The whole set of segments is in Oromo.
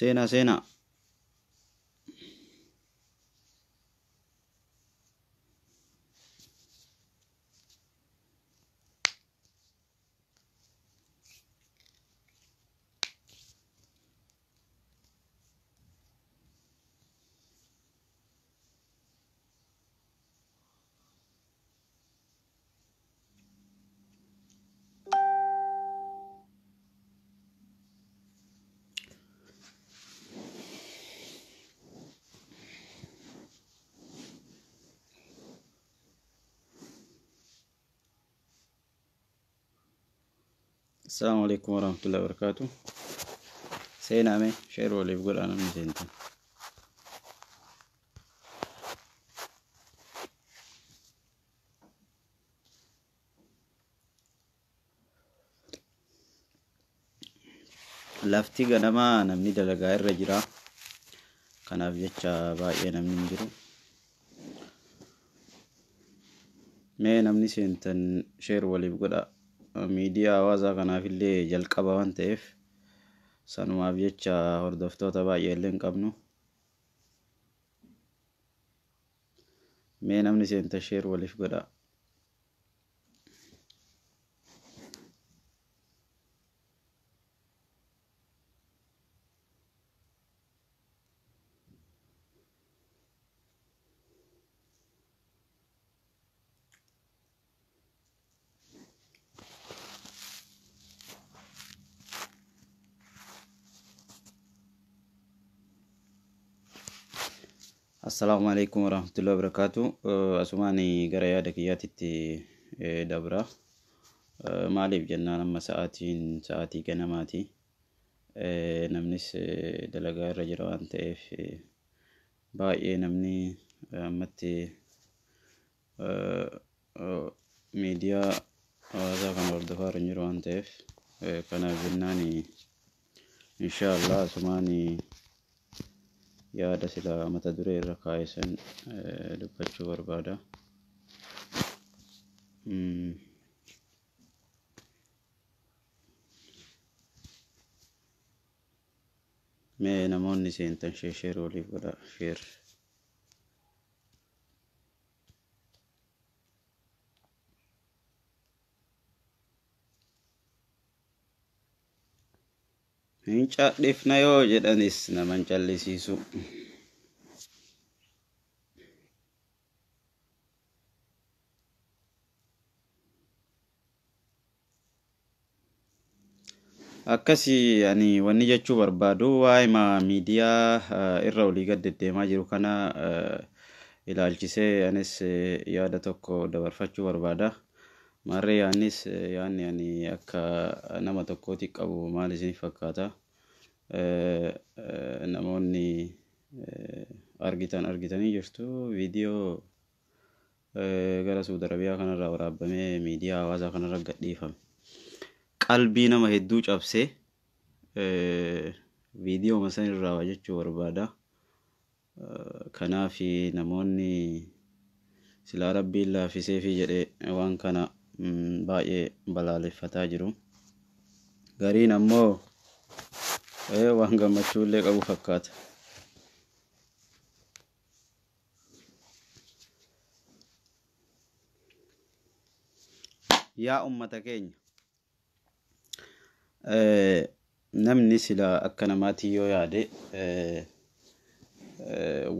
Seenaa seenaa. Assalaamu alaikum warahmatullahi wabarakatuh. Seenaa mee share waliif godhaa namni seentan. Lafti ganamaa namni dalagaa irra jira. Kanaaf jecha baay'ee namni hin jiru. Mee namni seentan share waliif godhaa. Miidiyaa hawaasaa kanaafillee jalqaba waan ta'eef sanumaaf jecha hordoftoota baay'ee illee hin qabnu. Mee namni seentan share waliif godhaa. Assalaamu alaikum warahmatullahi wabarakatuh. Asumaan gara yaada kiyyaatitti dabra. Maaliif jennaan amma sa'aatiin sa'aatii ganamaati. Namnis dalagaa irra jira waan ta'eef baay'ee namni ammatti miidiyaa hawaasaa kana hordofaa hin jiru waan ta'eef, kanaaf jennaan inshaallah asumaan yaada sila mata duree irra kaa'e san dubbachuu barbaada. Mee namoonni seentan share waliif godhaa, share. Hin cadhifna yoo jedhanis nama hin callisiisu. Akkasii ani wanni jechuu barbaadu waa'ima miidiyaa irra olii gad deddeemaa jiru kana ilaalchisee anis yaada tokko dabarfachuu barbaada. Maarree yaannis yaanni ani akka nama tokkooti qabu maal isin fakkaata? Namoonni argitan argitanii jirtu, viidiyoo gara Suudi Arabiyaa kanarraa waraabamee miidiyaa hawaasaa kanarra gadhiifame. Qalbii nama hedduu cabsee viidiyoo san irraa waa jechuu barbaada. Kanaaf namoonni silaa Rabbiin laaffiseefii jedhee waan kana baay'ee balaaleffataa jiru. Gariin ammoo waan gammachuu illee qabu fakkaata. Yaa ummata keenya, namni sila akka namaatti yoo yaade,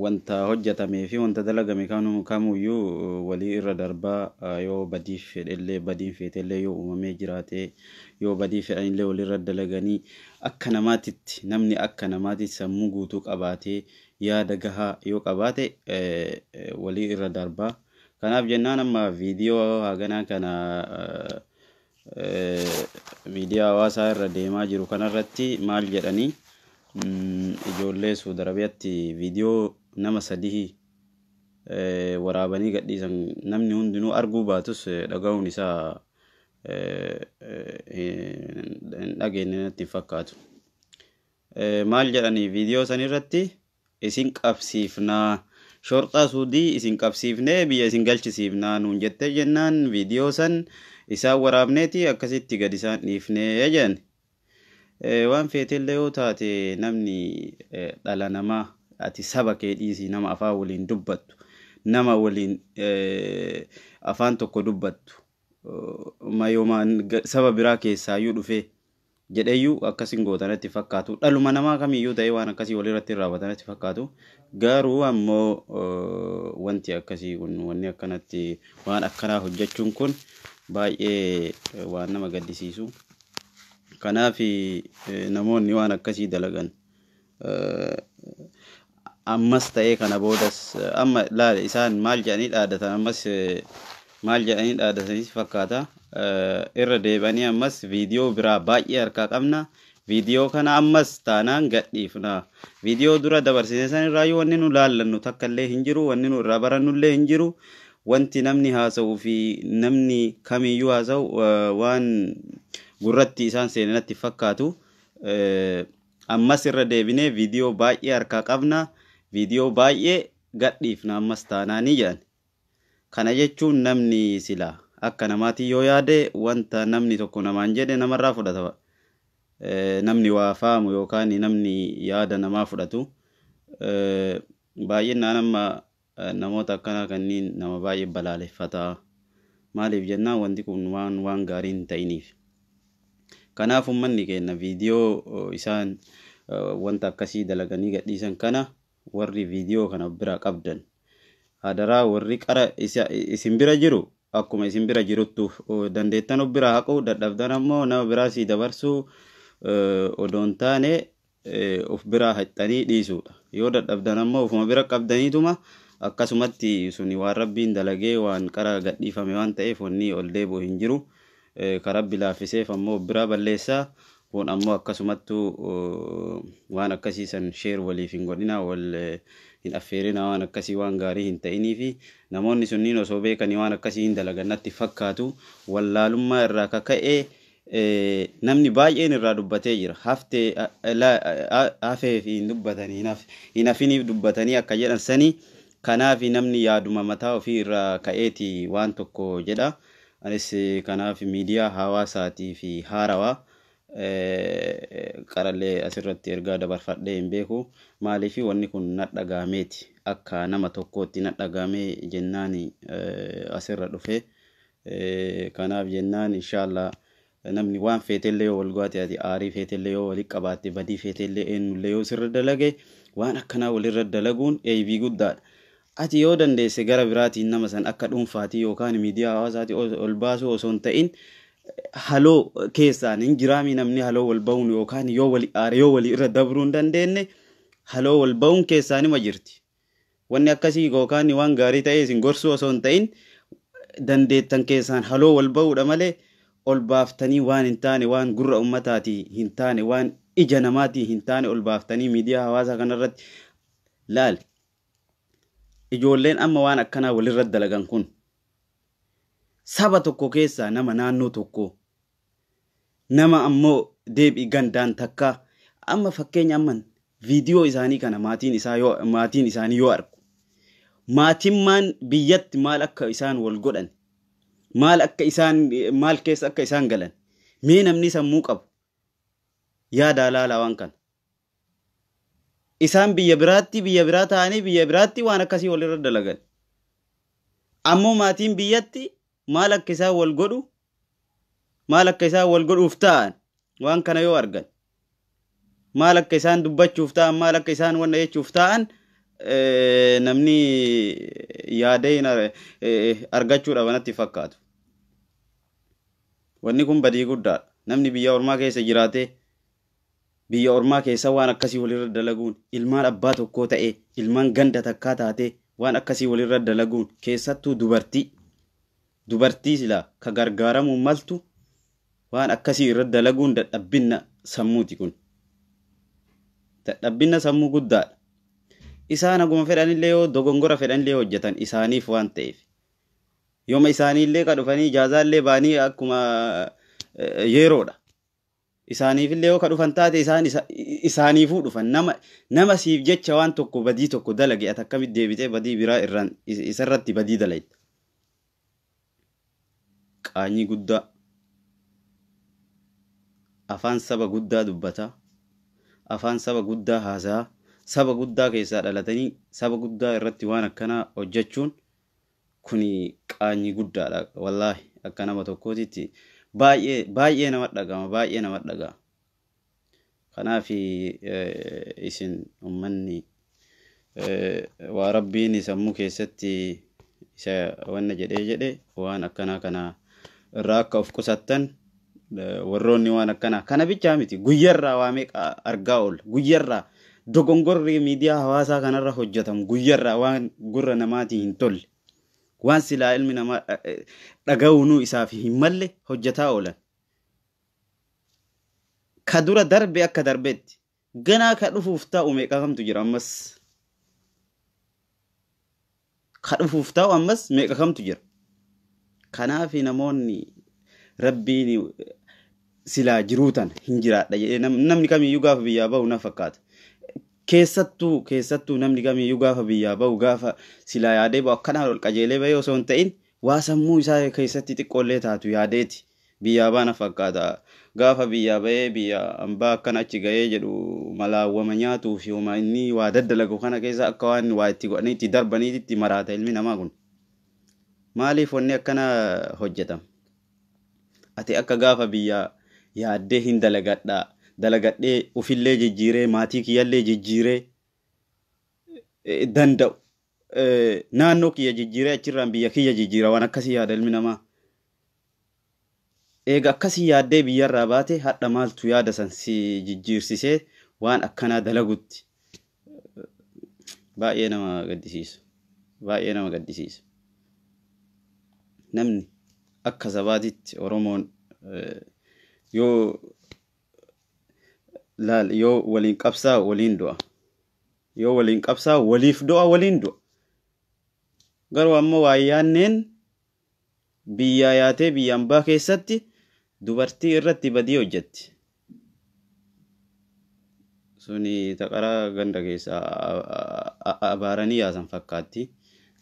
wanta hojjetamee fi wanta dalagame kamuyyuu walii irra darbaa, yoo badiif fedhellee, badiin feetellee yoo uumamee jiraate, yoo badii fedhanillee walirra dalaganii, akka namaatitti namni akka namaatitti sammuu guutuu qabaatee yaada gahaa yoo qabaate walii irra darbaa. Kanaaf jennaan amma viidiyoo haganaa kana miidiyaa hawaasaa irra deemaa jiru kanarratti maal jedhanii, ijoollee Suudi Arabiyaatti viidiyoo nama sadii waraabanii gadhiisan namni hundinuu arguu baatus dhaga'uun isaa hin dhageenye natti hin fakkaatu. Maal jedhanii viidiyoo san irratti? Isin qabsiifnaa, shorxaa Suudii isin qabsiifnee biyya isin galchisiifnaa nuun jettee jennaan viidiyoo san isaan waraabneeti akkasitti gad isaan dhiifnee jedhan. Waan feetellee yoo taate namni dhala namaa ati saba kee dhiisii nama afaan waliin dubbattu, nama waliin afaan tokko dubbattu, mayoomaan saba biraa keessaayyuu dhufee jedheyyuu akkasin gootanatti fakkaatu. Dhaluma namaa kamiyyuu ta'ee waan akkasii walirratti raawwatanatti fakkaatu. Garuu ammoo wanti akkasii kun, wanni akkanatti waan akkanaa hojjechuun kun baay'ee waan nama gaddisiisu. Kanaaf namoonni waan akkasii dalagan ammas ta'ee kana boodas amma laale isaan maal jedhanii dhaadatan, ammas maal jedhanii dhaadatanis fakkaata. Irra deebi'anii ammas viidiyoo biraa baay'ee harkaa qabna. Viidiyoo kana ammas taanaan gadhiifna. Viidiyoo dura dabarsine san irraayyuu wanni nu laallannu takka illee hin jiru, wanni nu irraa barannu illee hin jiru. Wanti namni haasa'uu fi namni kamiyyuu haasa'u waan gurratti isaan seenanatti fakkaatu. Ammas irra deebinee viidiyoo baay'ee harkaa qabna. Viidiyoo baay'ee gadhiifna ammas taanaanii jedhan. Kana jechuun namni sila akka namaatii yoo yaade wanta namni tokko namaan jedhe namarraa fudhata. Namni waa faamu yookaan namni yaada namaa fudhatu. Baay'inaan amma namoota akkanaa kanneen nama baay'ee balaaleffata. Maaliif jennaan wanti kun waan gaarii hin ta'iniif. Kanaaf uummanni keenya viidiyoo isaan wanta akkasii dalaganii gadhiisan kana warri viidiyoo kana bira qabdan, hadaraa warri qara isin bira jiru akkuma isin bira jiruttu dandeettan of biraa haquu, dadhabdan ammoo nama biraa sii dabarsuu odoo hin taane of biraa haqxanii dhiisuudha. Yoo dadhabdan ammoo ofuma bira qabdaniituma akkasumatti suni waan rabbiin dalagee waan qara gadhiifame waan ta'eef wanni ol deebi'u hin jiru. Ka rabbi laaffiseef ammoo of biraa balleessaa. Kun ammoo akkasumattu waan akkasii san sheer waliif hin godhina, wal hin affeerina, waan akkasii waan gaarii hin ta'iniifi namoonni sunniin osoo beekanii waan akkasii hin dalagan natti fakkaatu. Wallaalummaa irraa kaka'ee namni baay'een irraa dubbatee jira. Haftee hafee fi hin dubbatanii hin hafiniif dubbatanii akka jedhan sanii. Kanaaf namni yaaduma mataa ofii irraa ka'eeti waan tokko jedha. Anis kanaaf miidiyaa hawaasaatii fi haarawaa qarallee asirratti ergaa dabarfadhee hin beeku. Maaliif wanni kun nadhagaameeti akka nama tokkootti nadhagaamee jennaan asirra dhufe. Kanaaf jennaan inshaallah namni waan feetellee yoo wal go'ate, ati aarii feetellee yoo walitti qabaatte, badii feetellee eenyullee yoo sirra dalage, waan akkanaa walirra dalaguun eebii guddaadha. Ati yoo dandeesse gara biraatiin nama san akka dhuunfaatii yookaan miidiyaa hawaasaatii ol baasuu osoo hin ta'in haloo keessaan hin jiraamii namni haloo wal bahuun yookaan yoo wali aare yoo walii irra dabruu hin dandeenye haloo wal bahuun keessaan hima jirti. Wanni akkasii yookaan waan gaarii ta'ee isin gorsuu osoo hin ta'in dandeettan keessaan haloo wal bahuudha malee ol baaftanii waan hin taane, waan gurra ummataatii hin taane, waan ija namaatii hin taane ol baaftanii miidiyaa hawaasaa kanarratti laali. Ijoolleen amma waan akkanaa walirra dalagan kun saba tokko keessaa nama naannoo tokko, nama ammoo deebii gandaan takka. Amma fakkeenya amman viidiyoo isaanii kana maatiin isaa yoo maatiin isaanii yoo argu, maatiin maan biyyatti maal akka isaan wal godhan, maal akka isaan maal keessa akka isaan galan, mee namni sammuu qabu yaada laalaa waan kana. Isaan biyya biraatti biyya biraa ta'anii biyya biraatti waan akkasii walirra dalagan. Ammoo maatiin biyyatti maal akka isaan wal godhu, maal akka isaan wal godhuuf ta'an, waan kana yoo argan maal akka isaan dubbachuuf ta'an, maal akka isaan wanna jechuuf ta'an namni yaadee argachuudha natti fakkaatu. Wanni kun badii guddaadha. Namni biyya ormaa keessa jiraatee biyya ormaa keessa waan akkasii walirra dalaguun, ilmaan abbaa tokkoo ta'ee ilmaan ganda takkaa taatee waan akkasii walirra dalaguun, keessattuu dubartii silaa ka gargaaramuu maltu waan akkasii irra dalaguun dadhabbinna sammuuti kun. Dadhabbinna sammuu guddaadha. Isaan haguma fedhanillee yoo dogongora fedhanillee hojjetan isaaniif waan ta'eef. Yooma isaaniillee ka dhufanii ijaazaallee ba'anii akkuma yeroodha. Isaaniifillee yoo ka dhufan taate isaan isaaniifuu dhufan. Nama siif jecha waan tokko badii tokko dalage ati akkamitti deebitee badii biraa irraan isarratti badii dalayta? Qaanyii guddaa. Afaan saba guddaa dubbataa, afaan saba guddaa haasaa, saba guddaa keessaa dhalatanii saba guddaa irratti waan akkanaa hojjechuun kuni qaanyii guddaadha. Wallaahi akka nama tokkootitti baay'ee baay'ee nama dhagama, baay'ee nama dhagama. Kanaaf isin ummanni waa Rabbiin sammuu keessatti isa wanna jedhee jedhe waan akkanaa kana irraa akka of qusattan. Warroonni waan akkanaa kana bichaa miti, guyyarraa waa meeqa argaa oolla. Guyyarraa dogongorri miidiyaa hawaasaa kanarra hojjetamu, guyyarraa waan gurra namaatii hin tolle, waan silaa ilmi namaa dhaga'uunuu isaaf hin malle hojjetaa oolan. Ka dura darbe akka darbetti ganaa ka dhufuuf ta'u meeqa kamtu jira ammas, ka dhufuuf ta'u ammas meeqa kamtu jira. Kanaaf namoonni Rabbiin silaa jiruu tana hin jiraadha jedhee namni kamiyyuu gaafa biyyaa bahu na fakkaata. Keessattuu namni kamiyyuu gaafa biyyaa bahu, gaafa silaa yaadee bahu akkanaan ol qajeelee bahee osoo hin ta'in, waa sammuu isaa keessatti xiqqoollee taatu yaadeeti biyyaa baana fakkaata. Gaafa biyyaa bahee biyya hambaa akkana achi gahee jedhu malaawwama nyaatuu fi homa inni waa daddalagu kana keessa akka waan waa itti godhanii itti darbanii itti maraata ilmi namaa kun. Maaliif wanni akkana hojjetama? Ati akka gaafa biyyaa yaaddee hin dalagadhaa, dalagadhee ofillee jijjiiree maatii kiyyallee jijjiiree danda'u, naannoo kiyya jijjiiree achirraan biyya kiyya jijjiira, waan akkasii yaada ilmi namaa. Eega akkasii yaaddee biyyarraa baate, hadha maaltu yaada san si jijjiirsisee waan akkanaa dalagutti? Baay'ee nama gaddisiisa. Baay'ee nama gaddisiisa. Namni akka sabaatitti Oromoon yoo laal yoo waliin qabsaa waliin du'a. Yoo waliin qabsaa waliif du'a, waliin du'a. Garuu ammoo waa yaanneen biyyaa yaatee biyya ambaa keessatti dubartii irratti badii hojjetti. Suni taqaraa ganda keessa abaaranii yaasan fakkaatti.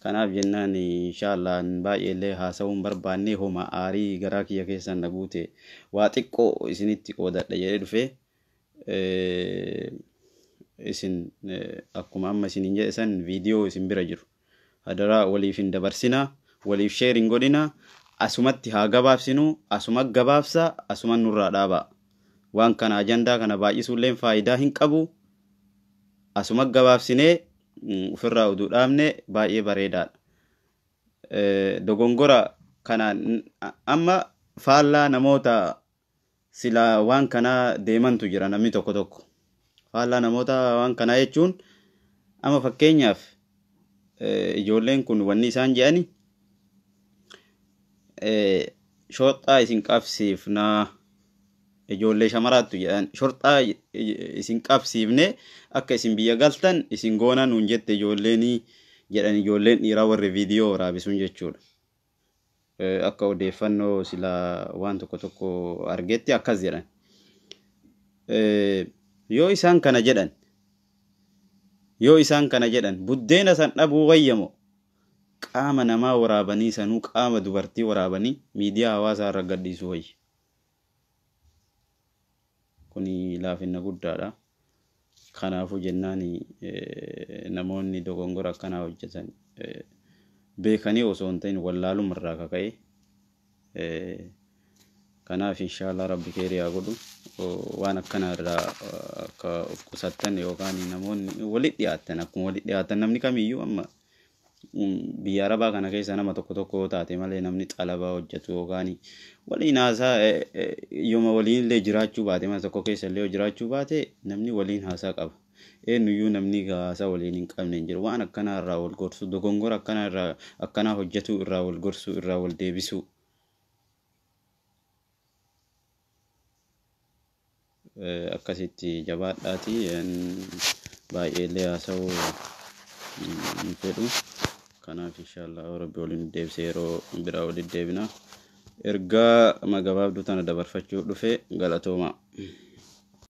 Kanaaf jennaan inshaallah baay'ee illee haasa'uu hin barbaanne, homa aarii garaa kiyya keessan na guute waa xiqqoo isinitti qoodadha jedhee dhufe. Isin akkuma amma isiniin jedhe san viidiyoo isin bira jiru. Hadaraa waliif hin dabarsinaa, waliif share hin godhinaa, asumatti haa gabaabsinuu, asuma gabaabsaa, asuma nurraa dhaabaa. Waan kana ajandaa kana baay'isuulleen faayidaa hin qabu. Asuma gabaabsinee ofirraa oduu dhaabne baay'ee bareedaadha. Dogongora kana amma faallaa namoota silaa waan kanaa deemantu jira namni tokko tokko. Faallaa namoota waan kanaa jechuun amma fakkeenyaaf ijoolleen kun wanni isaan jedhani shorxaa isin qabsiifnaa, ijoollee shamaraattu jedhan, shorxaa isin qabsiifne akka isin biyya galtan isin goona nuun jette ijoolleen jedhan, ijoolleen dhiiraa warri viidiyoo waraabisuun jechuudha. Akka odeeffannoo silaa waan tokko tokko argetti akkas jedhan. Yoo isaan kana jedhan, yoo isaan kana jedhan, buddeena san dhabuu wayyamo qaama namaa waraabanii, sanuu qaama dubartii waraabanii miidiyaa hawaasaa irra gadhiisuu wayya? Kuni laafinna guddaadha. Kanaafuu jennaan namoonni dogongora akkanaa hojjetan beekanii osoo hin ta'in wallaaluma irraa kaka'e. Kanaaf inshaallah Rabbi keerii haa godhu. Waan akkana irraa akka of qusattan, yookaan namoonni walitti dhiyaatan akkuma walitti dhiyaatan, namni kamiyyuu amma biyya Arabaa kana keessa nama tokko tokko yoo taate malee, namni xalabaa hojjetu yookaan waliin haasaa yooma waliin illee jiraachuu baate, mana tokko keessa illee yoo jiraachuu baate, namni waliin haasaa qaba. Eenyuyyuu namni haasaa waliin hin qabne hin jiru. Waan akkanaa irraa wal gorsuu, dogongora akkanaa irraa akkanaa hojjetuu irraa wal gorsuu, irraa wal deebisuu. Akkasitti jabaadhaati, baay'ee illee haasa'uu hin fedhu. Kanaaf inshaallah Rabbi waliin deebisee yeroo biraa waliin deebina. Ergaa magabaabduu tana dabarfachuu dhufe, galatooma.